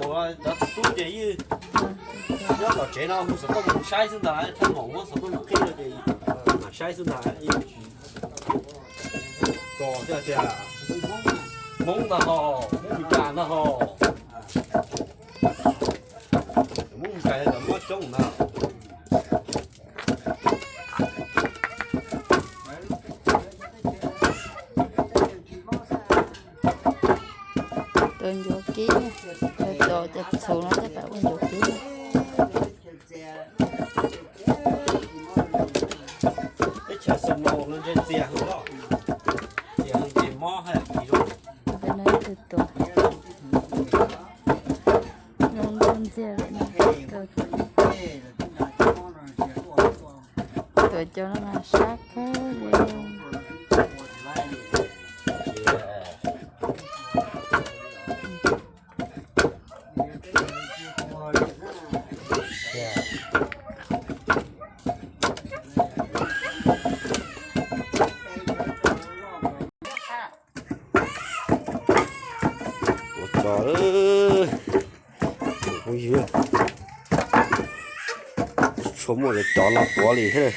Cov tub ces yeej nyob tom tsev no hu xov tooj mus saib xwb ntag, thaj maum muab xov tooj mus qhib no ces mam saib xwb ntag, yeej tsis tos tiag tiag. Hmoob ntag hos, Hmoob Meskas ntag hos. Hmoob Meskas yog cov mob coob ntag. Tus ncuav kib, tus cov txhuv no tej pab ua ncuav kib. Teb chaws Xoo Mau no ntse txias heev, txias heev ces mob hais kiag zoo. Tus no ib tug tuav, ntsia, tuav cov no mas sab kawg li. Ua cov, phooj ywg, tsis tshua muaj cov cov no tuav li thiab.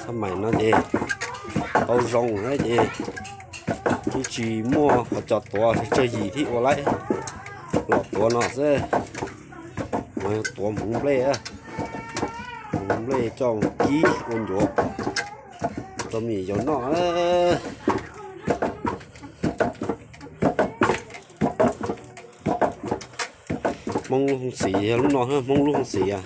Xab maim no ces tau zoo na ces twb tsis muaj qhov cov tuav tsawg yim thiab ua laib los tuav no xwb. Mas yog tuav hmoov nplej, hmoov nplej coj kib ua ncuav rau me nyuam yaus noj. Hmoob lub hoo xis yog lub no, Hmoob lub hoo xis.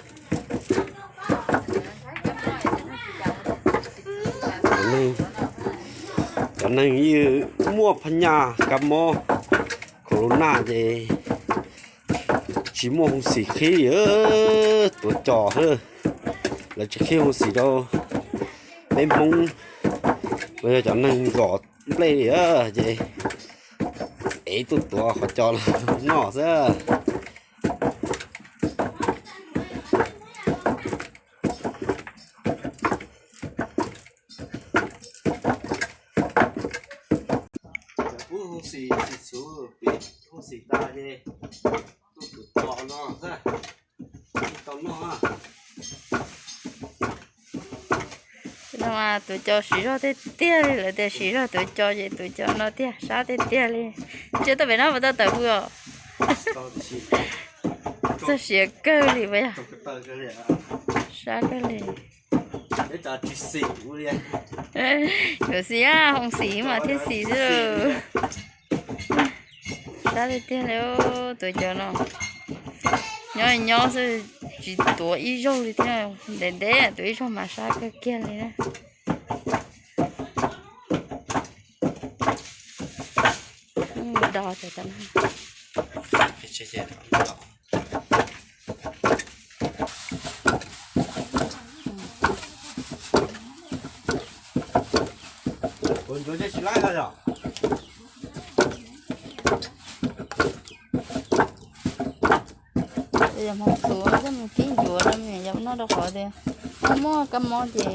Cov neeg yeej muaj phab nyaj kab mob corona ces tsis muaj hoo xis qhib, tuav cos, lawv tsis qhib hoo xis rau peb Hmoob los yog cov neeg zom nplej li ces ev tuaj tuav qhov cos los noj xwb. Cov pub hoo xis tsis txhuv, piav hoo xis tas ces tuaj tuav cos no xwb, tau noj. No mas tus cos siv zog tiag tiag li, lawv tias siv zog tus cos ces tus cos no tiag, sab tiag tiag li. Ntsia tuaj pem no puas tau tawm hws os? Txog siav kawg li puas yog? Sab kawg li. Yuav xis, hoo xis mas thiaj xis xwb. Sab tiag tiag li, tus cos no nyob nyob xwb, tsis tuav ib zaug li thiab, ntev ntev tuav ib zaug mas sab kawg kiag li na. Do tas. Hmoov txhuv coj mus kib ncuav rau me nyuam yaus noj rau qhov tias muaj kab mob ces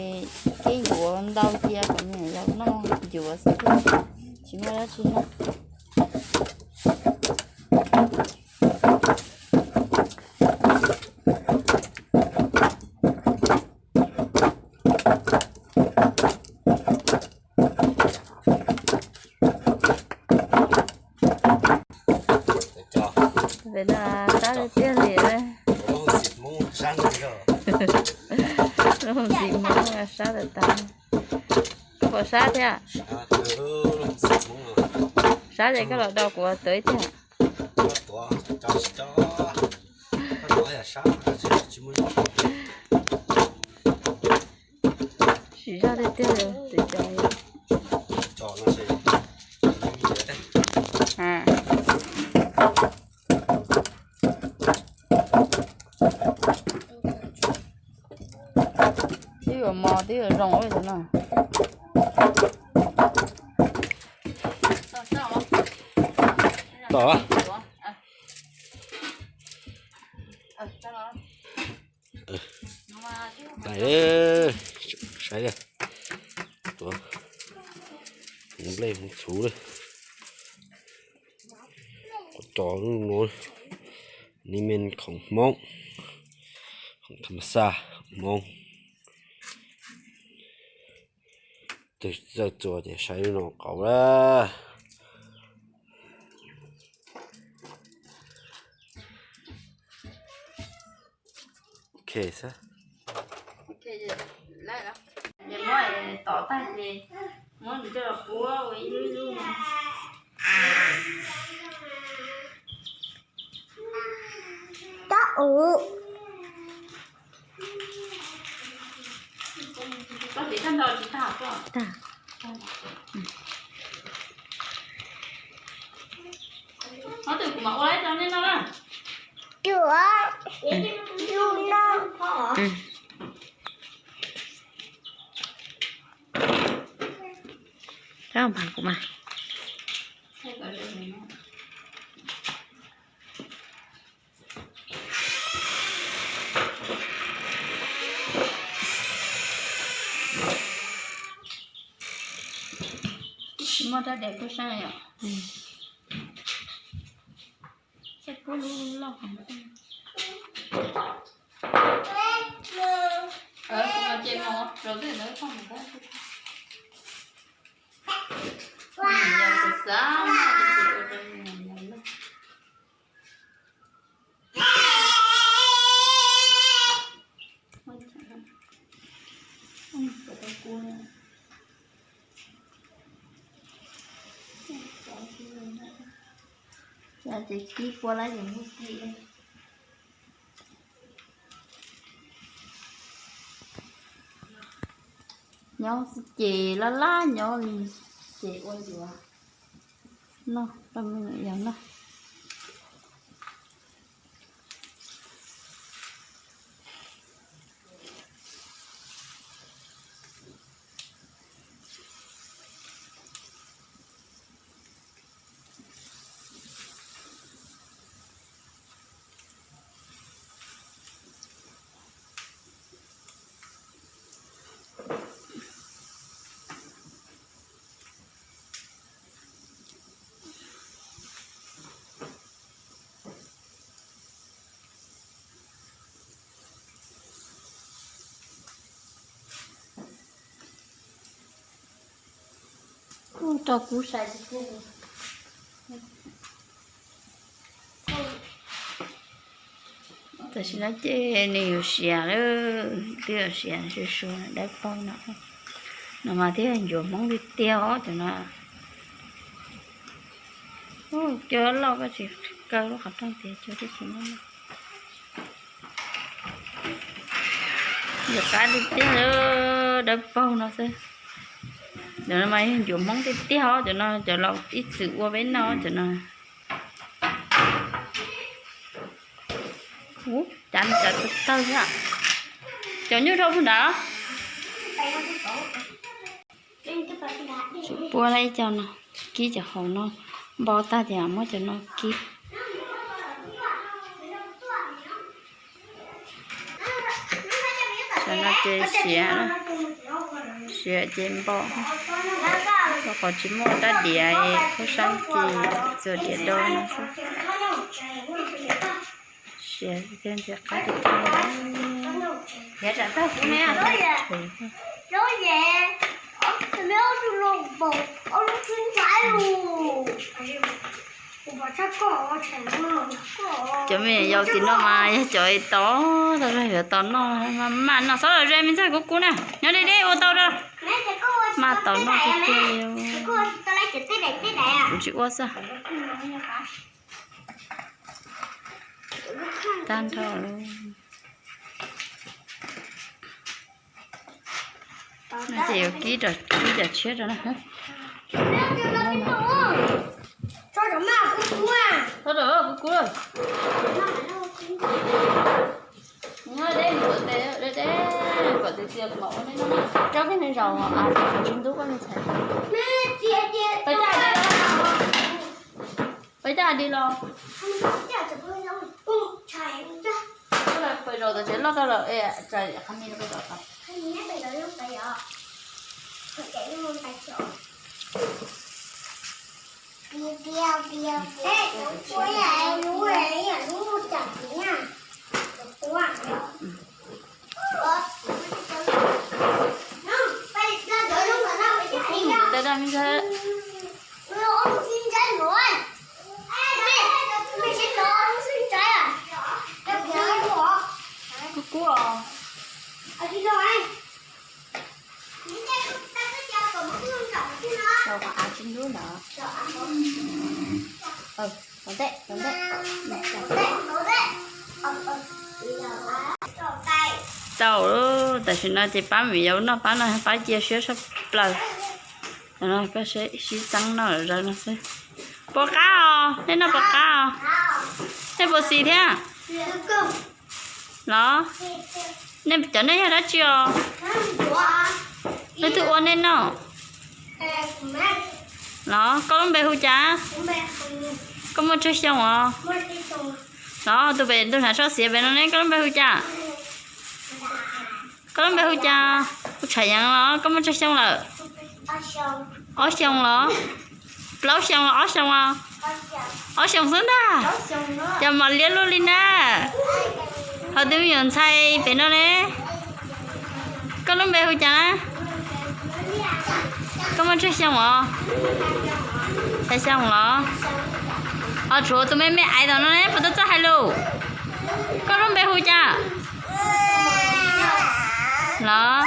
kib ncuav ntau cia kom me nyuam yaus noj ncuav xwb thiab, tsis muaj dab tsi noj. Pem no sab tiag tiag li. Lub hoo xis Hmoob sab tas tas. Koj puas sab thiab? Sab ces koj los do kuv tuav ib tiag. Siv zog tiag tiag li tus cos. Twb yuav mos twb yuav zoo ua li no. Tom. Saib, tuav hmoov nplej hmoov txhuv li. Qhov cos nuav, nib me khoom Hmoob, khoom tham ma xaj Hmoob. Twg txawj txuas ces saib lub no qauv lawm. Ok xwb. Tom tag ces muab nws coj los puab ua ib lub ib lub. Koj tiv tag nrho tsis tag koj. Tag. Ob tug kuv mam ua ib co nej noj na. Kuv mas. Tsis muaj rab diav kuj saib yom. Saib kuj lub loj heev. Ces mus rau twg ntawd koj mus xav xav ua rau me nyuam yaus lawm. Ces kib puab lab ces muab kib. Nyob ces laj laj nyob li ces ua yuav noj rau me nyuam yaus noj. Kuj rau kub sai tiag tiag li. Tam sim no ces nws yuav siav lawm, twb yuav siav su su dawb paug no. No mas thiaj ncuav Hmoob tiag tiag os cov no. Cov loj koj tsis kaw lub qhov rooj tiag cov tib si no. Yuav qab tiag tiag, dawb paug no xwb. Cov no mas yog ncuav Hmoob tiag tiag os cov no, cov laus ib txwm ua peb noj cov no. Ub, cas nws tawg tawg thiab. Cov nyuj dhau puag nrad. Tsum puab lab ib co no, kib cov hauv no, npau tag ces muab cov no kib. Cov no ces siav, siav ces npau, rau qhov tsis muaj rab diav, khaub sab kis txuas diav do no xwb. Siav thiaj ntxim qab tiag tiag. Cov me nyuam yaus tim no mas yog cov tau, tau zog yuav tau noj, maj maj noj, xob los ze me ntxhais kub kub na, nyob deb deb ua tau rau. Maj tau noj tiag tiag li. Kuv tsis ua xwb. Tag nrho lawm. No ces yuav kib, kib cov tshiab rau na. Txhob rau kub kub. Nyob deb, deb, deb, kom tias tias kuv mam ua nej noj. Rau koj me zaum, tsis ntub koj me ntxhais. Peb caj di los. Peb zaum tod tsev loj rau lawm, tsam qhov me peb zaum tod. Peb zaum tod. Kub kub os. Rau qhov av tsis ntub ntawd. Tau, tam sim no ces pab me yau noj pab no pab cia siab tshaj plaws. Koj sib txeeb noj lawm zaws no xwb. Puas qab os? Nej noj puas qab os? Nej puas xis thiab? Los, nej cov nej yog dab tsi os? Leej twg ua nej noj? Los, koj lub npe hu cas? Koj muaj tsawg xyoo os? Los, tus pem tus hnav tso xiav pem no ne, koj lub npe hu cas? Koj lub npe hu cas? Kuv tsham yeev los, koj muaj tsawg xyoo lawm? Ob xyoo los? Plaub xyoo los ob xyoo os? Ob xyoo xwb ntag. Cov mos liab luaj li na. Ho tus me nyuam ntxhais pem no ne, koj lub npe hu cas na? Koj muaj tsawg xyoo os? Xya xyoo los? Ho tshuav tus me me aiv tom no ne, puas tau txawj hais lus? Koj lub npe hu cas? Los,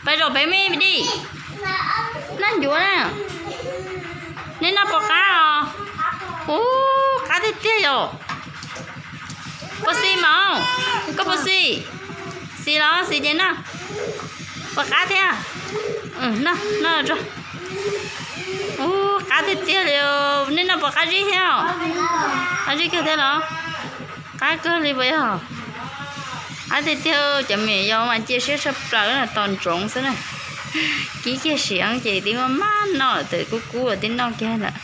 pais zaum pem me di. Noj ncuav na. Nej noj puas qab os? Ub, qab tiag tiag yom. Puas xis mas? Koj puas xis? Xis los, xis ces noj. Puas qab thiab? Noj, noj tso. Ub, qab tiag tiag li. Nej noj puas qab zib thiab? Qab zib kawg thiab los? Qab kawg li puas yog? Qab tiag tiag, cov me nyuam yaus mas cia siab tshaj plaws, tos ntsoov xwb na. Kib kiag sim ces twb maj maj noj lawm, twb kub kub twb noj kiag lawm.